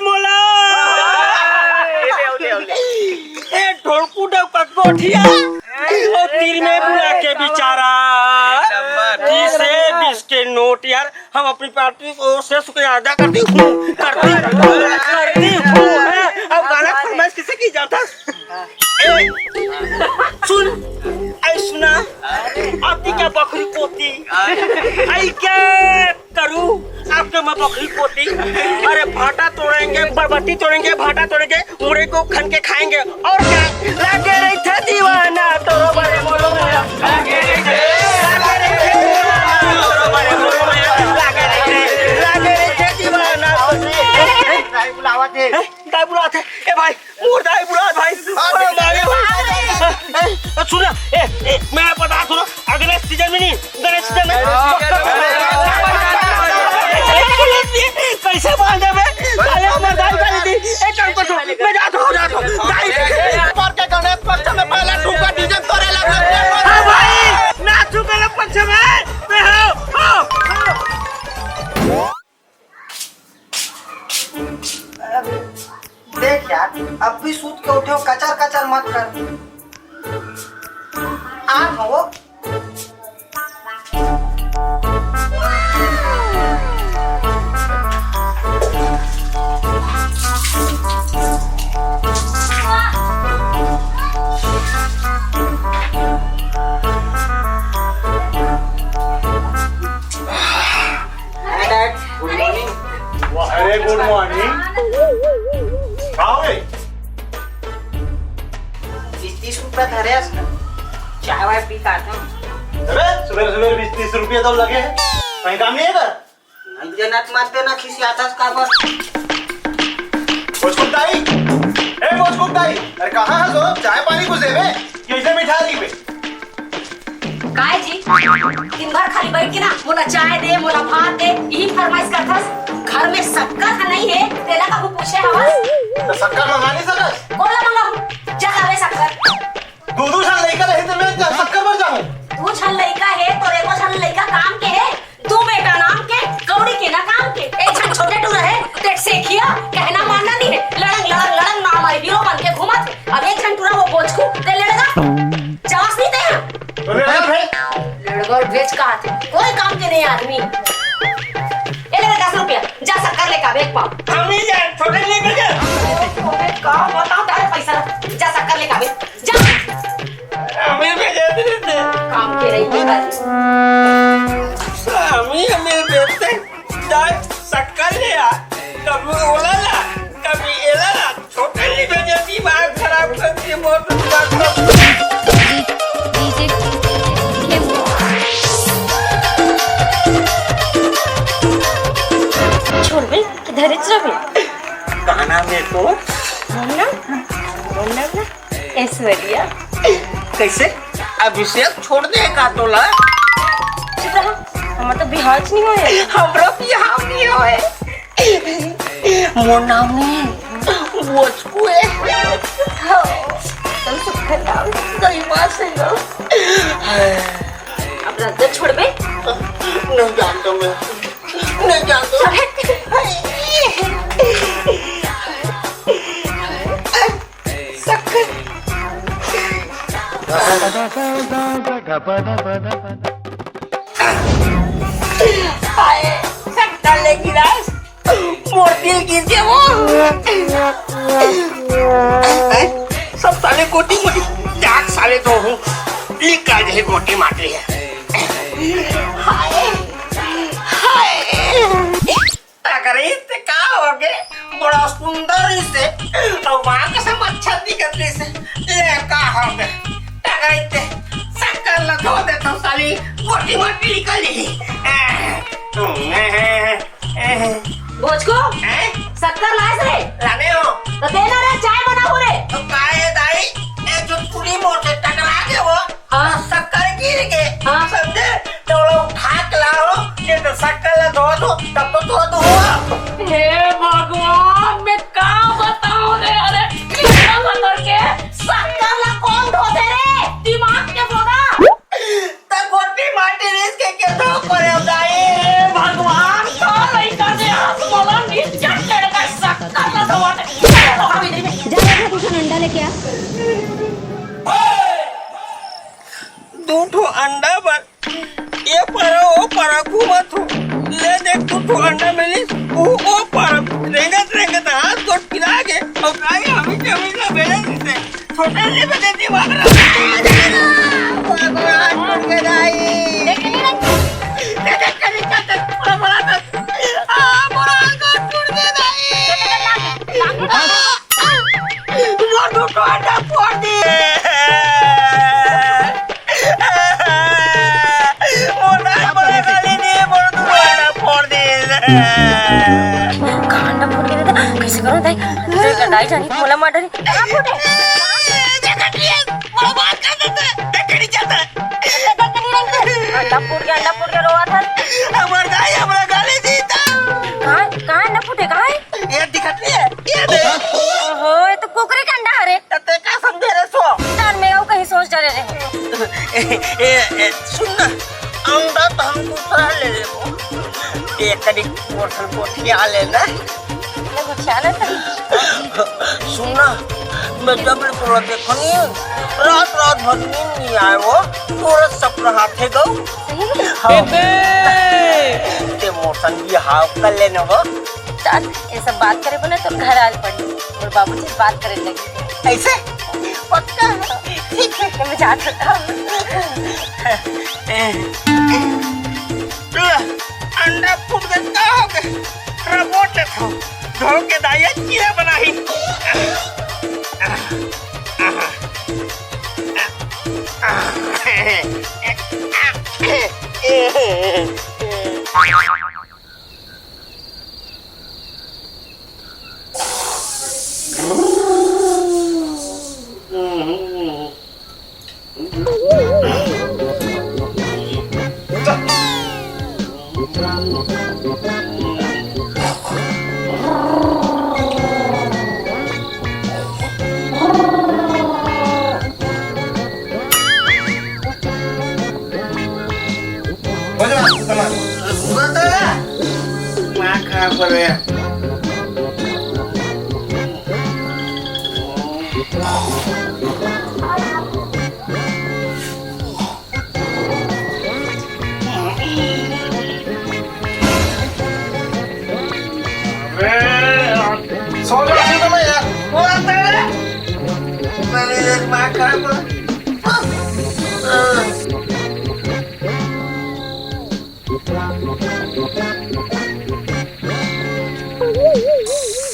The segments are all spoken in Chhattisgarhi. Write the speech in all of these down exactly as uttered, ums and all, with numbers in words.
मोला। ए ढोलकू डौका गोठिया, ओ तीर में बुला के बिचारा, बीस से बीस के नोट यार, हम अपनी पार्टी को से शुक्रिया अदा करती हूँ, करती हूँ, करती हूँ, हैं? अब गाना फरमाइश किसे की जाता? ए, सुन, ऐ सुना, आती क्या बखरी पोती? ऐ क्या करूँ आपके मैं बखरी पोती? अरे भाटा तोड़ेंगे, बरबट्टी तोड़ेंगे, भाटा तोड़ेंगे, मुड़े को खन के खाएंगे। और क्या? लागे रहिथे दीवाना तोरो बरे मोरो मोरो। लागे रहिथे, लागे रहिथे दीवाना तोरो बरे मोरो मोरो। लागे रहिथे, लागे रहिथे दीवाना। दाई बुलावत हे। हैं? दाई बुलावत हे। ए भाई, मोर दाई बुलावत भाई। अरे दाई बुलावत हे। ए, ए, सुन ना, ए, ए, मैं बता सुनो, अगले सीजन में नहीं, गणेश सीजन में। हाँ। कैसे बांधे बे? साले हमर दाई गाली दी। एक काम कर, मैं जाता हूँ, जाता हूँ। दाई। पर के गणेश पक्ष में पहला ठुमका डीजे तोरे लगा। हाँ भाई, नाचू गणेश पक्ष में। मैं हूँ, हूँ, हूँ। देख यार, अब भी सूत के उठे हो, कचर कचर मत कर। आ हो। Hi, Dad. Good morning. अरे, good morning। का हो गे? बीस तीस रुपया धरे हस ना, चाय वाय पी के आथंव। अरे, सुबेरे सुबेरे बीस तीस रुपया तो लगे हे, कहीं काम नहीं हे का? नहीं देना तो मत देना, खिसियाथस काबर? भोजपुरी दाई, ए भोजपुरी दाई, अरे कहाँ हस हो? चाय पानी कुछ देबे, कैसे मिठा रही बे? काय जी, दिन भर खाली बैठ के ना मोला चाय दे, मोला भात दे, यही फरमाइश करथस। घर में शक्कर ह नहीं हे, तेला कहूँ पूछे हवस? तो शक्कर मंगा नहीं सकस? कोला मंगाहूँ, जा लावे शक्कर। दू दू झन लइका रही तो मैं शक्कर बर जाऊँ। दू झन लइका हे, तोर एको झन लइका काम के हे? दू बेटा नाम के, कौड़ी के ना काम के। एक झन छोटे टूरा हे, तेट सेखिया, कहना मानना नहीं हे। लड़ंग, लड़ंग, लड़ंग नाम आए, हीरो बन के घूमत हे। अब एक झन टूरा वो बोचकू, ते लड़गा। जावस नहीं ते? अरे, अरे, भाई। लड़का और भेज कहा थे, कोई काम के नहीं आदमी। ये ले दस रुपया, जा शक्कर लेके आवे एक पाव। हम नहीं जाए, छोटे नहीं भेजे। अरे, का बताओ, तारे पैसा रख, जा शक्कर लेके आवे, जा। हमें भेजे थे। काम के रही है। हमें, हमें भेजते, जाए शक्कर ले आ, कभी ओला ला, कभी एला ला। छोटे नहीं भेजे, दिमाग खराब कर दिए, बहुत दिमाग खराब। छोड़बे कि धरेच रहे? का नाम हे तोर? मोर नाम, मोर नाम ना ऐश्वर्या। कैसे? अभिषेक छोड़ दे का तोला? चुप रहा, हमर तो बिहाव नहीं होए। हमरो बिहाव नहीं होए। मोर नाम नहीं, बोचकू हे। हाँ, तुम सुखर नाम। सही बात है ना। अब रद्द छोड़बे? नहीं जानता मैं, नहीं जानता। अरे। शक्कर। हाय, शक्कर ले गिरास, मोर दिल गिर गे वो। सब साले गोटी गोटी, जात साले तो हूँ, निकल गए गोटी माटी हे। हाय, हाय। टकरी ते का होगे? बड़ा सुंदर रिहिसे, अउ वहाँ के सब अच्छा दिखत रिहिसे। ये का होगे? टकरी ते शक्कर ला धो दे तो साली गोटी मोटी निकल जाही। बोचकू, हैं? शक्कर लाए रे? लाने हो। तो देना रे, चाय बनाओ रे। तो काहे दाई, ये जो पूरी मोर से टकरा के वो हाँ। शक्कर गिर गे, हाँ। समझे? तो वो उठा के लाओ, ये तो शक्कर ला धो दो, तब तो धो दो। हे भगवान, मैं का बताऊं रे? अरे, इतना पकड़ के शक्कर ला कौन धोते रे? दिमाग के बोला। त गोटी माटी रिहिस के के धो करे दाई? हे भगवान, का लइका दे हाथ मोला निचट लड़का शक्कर दू ठो अंडा बर ये पारा ओ पारा घूमत हो। ले देख, दू ठो अंडा मिलिस, ओ, ओ पारा। रेंगत रेंगत हाथ गोड़ पिरा गे। अउ काहे हमेशा हमेशा बेरे दिसे? छोटा ले बजे दिमाग रहा। मोर गोड़ हाथ टूट गे दाई। देख, देख, कनी चलते, थोड़ा बड़ा कर। आ, मोर हाथ गोड़ टूट गे दाई। मोर दू ठो अंडा फोड़ दे। मोर दाई मोला गाली दे, मोर दू ठो अंडा फोड़ दे। कहाँ अंडा फोड़ दे? कैसे करूँ दाई? दाई जानी, मोला मार डारी। कहाँ फूटे? अंडा फूट गया, अंडा फूट गया, रोवा था। हमर दाई हमरा गाली दी था। कहाँ, कहाँ अंडा फूटे, कहाँ है? ये दिखत नहीं है, ये दे। ओहो, ये तो कुकरी का अंडा हरे। त ते का समझे रे सो? जान में वो कहीं सोच डरे रहे। ए, ए, सुन ना, अंडा तो हम दूसरा ले लेबो। एक कनी पोठल पोठिया ले ना। ले गुठिया ले तो। सुन ना, मैं जब ले तोला देखनी, रात रात भर नींद नहीं आए वो, तोरा सपना हाथे गऊ। सही में? हाँ। बेबे! ते मोर संग बिहाव कर लेना वो। चल, ये सब बात करे बने तो घर आल पड़ी। और बाबूजी से बात करे लगी। ऐसे? पक्का? ठीक है, मैं जात हूँ। ए, ए, अंडा फूट गया, का हो गया? रोबोट है तो। धो के दाई चिया बनाही। हो जा, सामान। माँ खराब कर रहे हैं। अरे यार, सो जा, सो जा यार। वो आता है। मैंने एक माँ खराब कर।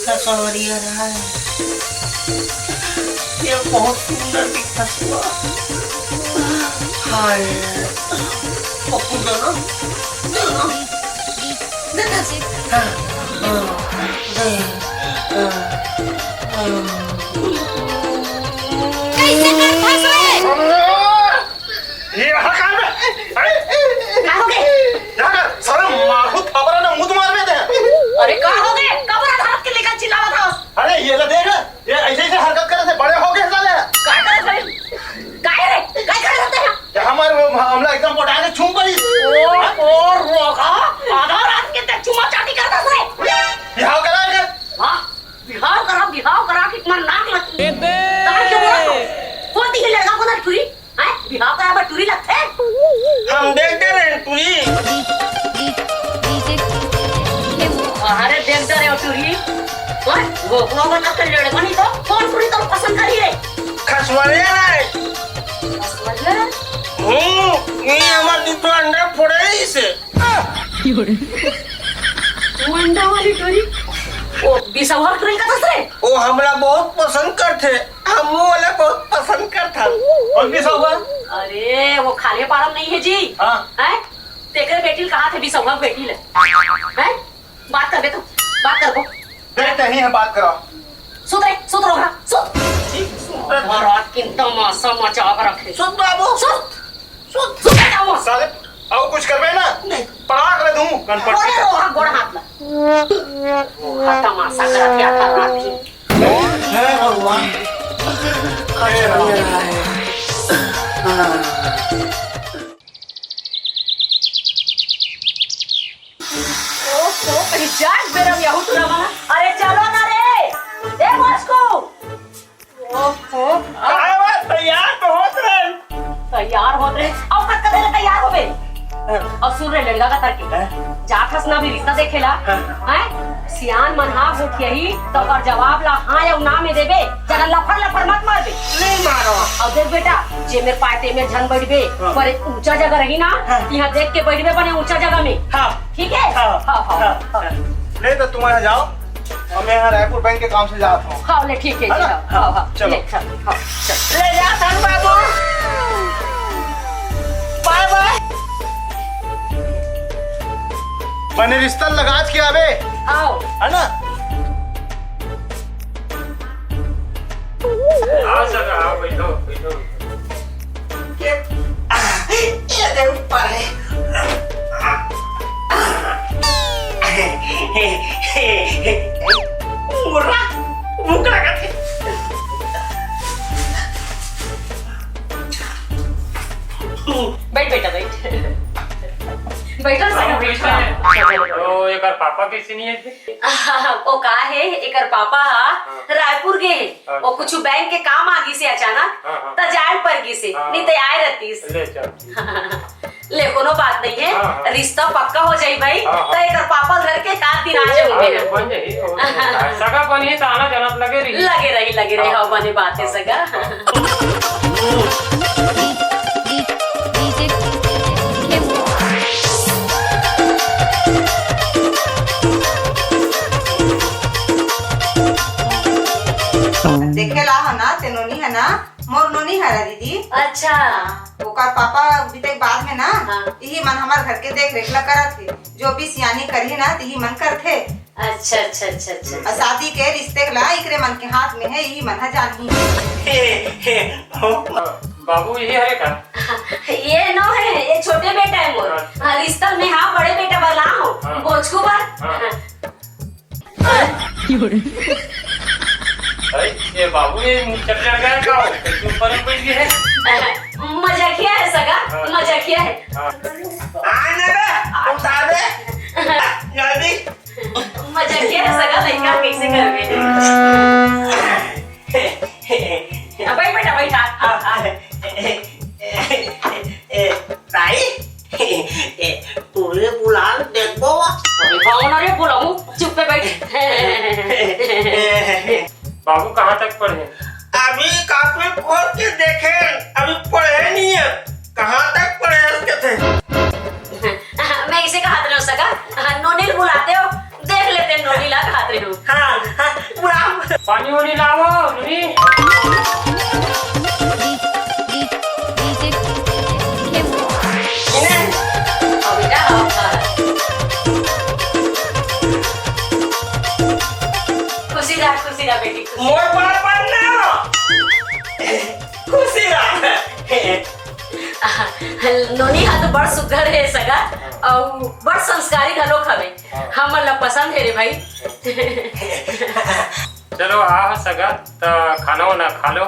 का कवरिया रहा है। ये बहुत सुंदर दिखत हुआ। हाय। पप्पू दोनों, दोनों। हाँ, हाँ, हाँ, हाँ। कैसे कर फंस रहे? ये हटा बे। अरे, का हो गए? यहाँ का सारा माखू थापरा ना मुंह मार में दे। अरे, का हो गए? कबर धात के लेकर चिल्लावा था। अरे, ये ले देख, ये ऐसे ऐसे हरकत करे थे, बड़े हो गए साले। काय करे भाई? काय रे? काय करे रहते हैं? ये हमारे वो हमला एकदम पटा के छू पड़ी। ओ, ओ, रोगा, आधा रात के तक चुमा चाटी करता से। बिहाव करा के। हाँ, बिहाव करा, बिहाव करा कि तुम्हारा नाक मत। एबे। तार क्यों बोला तो? कौन थी लड़का को ना छुई? हैं? बिहाव का यहाँ पर टूरी लगथे? हम देख डरे हैं टूरी। अरे देख डरे हो टूरी। हैं? वो, वो बता कर लड़का नहीं तो कौन टूरी तो पसंद करी रे? खसवरिया रे। खसवरिया? हम्म, ये हमार दू ठो अंडा फोड़े ही से। वो अंडा वाली टूरी? वो बिसवा टूरी का दस रे? वो हमला बहुत पसंद करथे। हम वो वाला बहुत पसंद करथन। कौन बिसौगा? अरे, वो खाले पारम नहीं है जी। हाँ। हैं? तेकरे बेटी ल कहा थे बिसौगा बेटी ल। हैं? बात करबे तो, बात करबो। बेटे ही है, बात करो। सुत रे, सुत रोहा, सुत। ठीक, सुत। और रात की तमाशा मचा के रखे। सुत बाबू। सुत। सुत, सुत जाओ। साले, और कुछ करबे ना? नहीं। पड़ाक ले दूं, कनपट अरे के। रोहा, गोड़ हाथ ला। रोहा तमाशा करा क्या कर रहा थी? हे भगवान, कष्ट हो रहा है। हाँ। ओहो, कहीं जाग बेरम यहू टूरा वाला। अरे चलो ना रे, ए मस्को। ओहो। काय बात, तैयार तो होत रहे। तैयार होत रहे, अउ कतका देर तैयार होबे? हाँ। अउ सुन रे लड़का का तरके, हाँ। जात हस ना अभी रिश्ता देखे ला, हाँ। हैं? सियान मन हा गोठियाही, त ओकर जवाब ला हाँ या ना में देबे, जादा लफर लफर मत मारबे। नहीं मारो। अउ देख बेटा, जे मेर पाए ते मेर झन बैठबे, हाँ। बने ऊंचा जगह रही ना, हाँ। तिहां देख के बैठबे बने ऊंचा जगह में। हाँ। ठीक है? हाँ। हाँ, हाँ, हाँ, हाँ। हाँ। ले तो तुम यहाँ जाओ, मैं यहाँ रायपुर बैंक के काम से जात हूँ। हाँ, ले, ठीक है, है ना? हाँ, हाँ, हाँ, चलो। ले, चल, हाँ, चल। ले जा धन बाबू। बाय बाय। बने रिश्ता लगात के आबे। आओ। है ना? आओ सर, आओ, बैठो, बैठो। के, आ, ये दे ऊपर है। मुर्रा, भूख लगा थे। बैठ बेटा, बैठ। बैठो सर, बैठो। तो एकर पापा कैसे नहीं है? ओ का हे, एकर पापा हा हाँ। रायपुर गे हे। अच्छा। ओ कुछ बैंक के काम आ गिसे अचानक, हाँ, हाँ। त जाए पड़ गिसे, हाँ। नहीं त आए रहतीस। ले चल। ले, कोनो बात नहीं है, हाँ, हाँ। रिश्ता पक्का हो जाई भाई, हाँ, हाँ। त एकर पापा धर के एक आध दिन आ जाऊंगे। हाँ, बन जाई, हो जाई। सगा बनी त आना जाना त लगे रही। लगे रही, लगे रही, हाँ। हाँ, बने बात है सगा। देखे ला हो ना, ते नोनी है ना, मोर नोनी हरा दीदी। अच्छा। हाँ, ओकर पापा अभी तक बाद में ना, हाँ। यही मन हमार घर के देख रेख ला करत हे, जो भी सियानी करही ना, यही मन करथे। अच्छा, अच्छा, अच्छा, अच्छा। और शादी के रिश्ते ला इकरे मन के हाथ में है, यही मन ह जानही। हे, हे, हो। बाबू यही हरे का? ये नो है, ये छोटे बेटा है मोर। अच्छा। हाँ, रिश्ता में हाँ, बड़े बेटा वाला हूँ, हाँ। बोचकू बार। हाँ। अरे, ये बाबू, ये मुंह चट चट गया का हो? कैसे ऊपर में बैठ गए हैं? मजाकिया है सगा, हाँ। मजाकिया है। हाँ। आने दे, उठा दे। जल्दी। मजाकिया है सगा, लइका कैसे करबे? अब बैठ बेटा, बैठ, आ, आ, आ। ए, ताई, ए, पूरे बुलान देखबो। अरे कौन रे बुलाऊं? चुप पे बैठ। बाबू कहाँ तक पढ़े? अभी कॉपी खोल के देखे, अभी पढ़े नहीं है। कहाँ तक पढ़े इसके थे? मैं इसे कहा रहे हो सका, हाँ, नोनी ल बुलाते हो, देख लेते हैं नोनी ला खाते हो। हाँ, हाँ, बुलाओ। पानी वानी लाओ, नोनी। इन्हें। अब बेटा, आओ, खा। खुशी रहा, खुशी रहा बेटी, खुशी। मोर बार बार ना। खुशी रहा। नोनी हा तो बड़ सुघर हे सगा, अउ बड़ संस्कारी घलोक हवे। हाँ। हमन ला पसंद हे रे भाई। चलो आ सगा, त खाना वाना खा लो।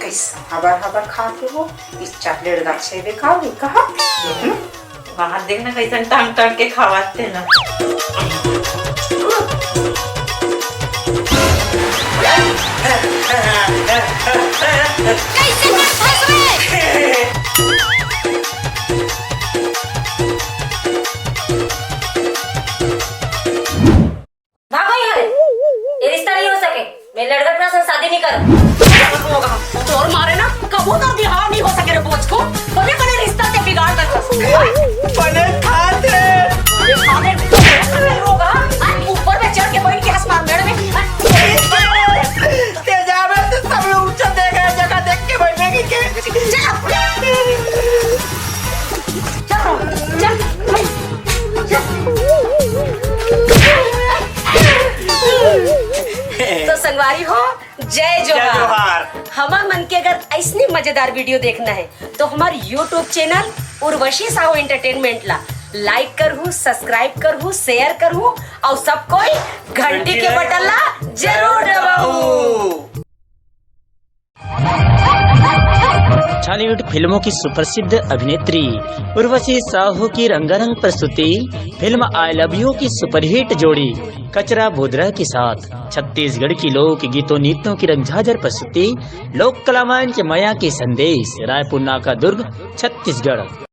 कैसा हबर हबर खात हे वो, इस चॉकलेट गाछे देखा भी कहा? हम्म? वहाँ देखना कैसन टांग टांग के खावाते ना। कैसे मत फंस रे? भागो यहाँ ले। ये रिश्ता नहीं हो सके। मैं लड़का के साथ शादी नहीं करूँ। तोर मारे ना कबो तोर बिहाव नहीं हो सके रे बोच को। बने बने रिश्ता के बिगाड़ कर। बने खाते। बने खाते। होगा। ऊपर में चढ़ के बैठ के हंस मार मेड़ में। तेजाब है तो सब लोग ऊंचा देख रहे हैं, जगह देख के बैठने की के। चल। चल, चल। तो संगवारी हो, जय जोहार। हमर मन के अगर ऐसने मजेदार वीडियो देखना है तो हमार YouTube channel Urvashi Sahu entertainment ला लाइक करहू, सब्सक्राइब करहू, शेयर करहू और सब कोई घंटी के बटन ला जरूर दबाऊ। छॉलीवुड फिल्मों की सुप्रसिद्ध अभिनेत्री उर्वशी साहू की रंगारंग प्रस्तुति फिल्म आई लव यू की सुपरहिट जोड़ी कचरा बोदरा के साथ छत्तीसगढ़ की लोक गीतों नृत्यों की रंगझाझर प्रस्तुति लोक कला मंच मया के संदेश, रायपुर नाका दुर्ग, छत्तीसगढ़।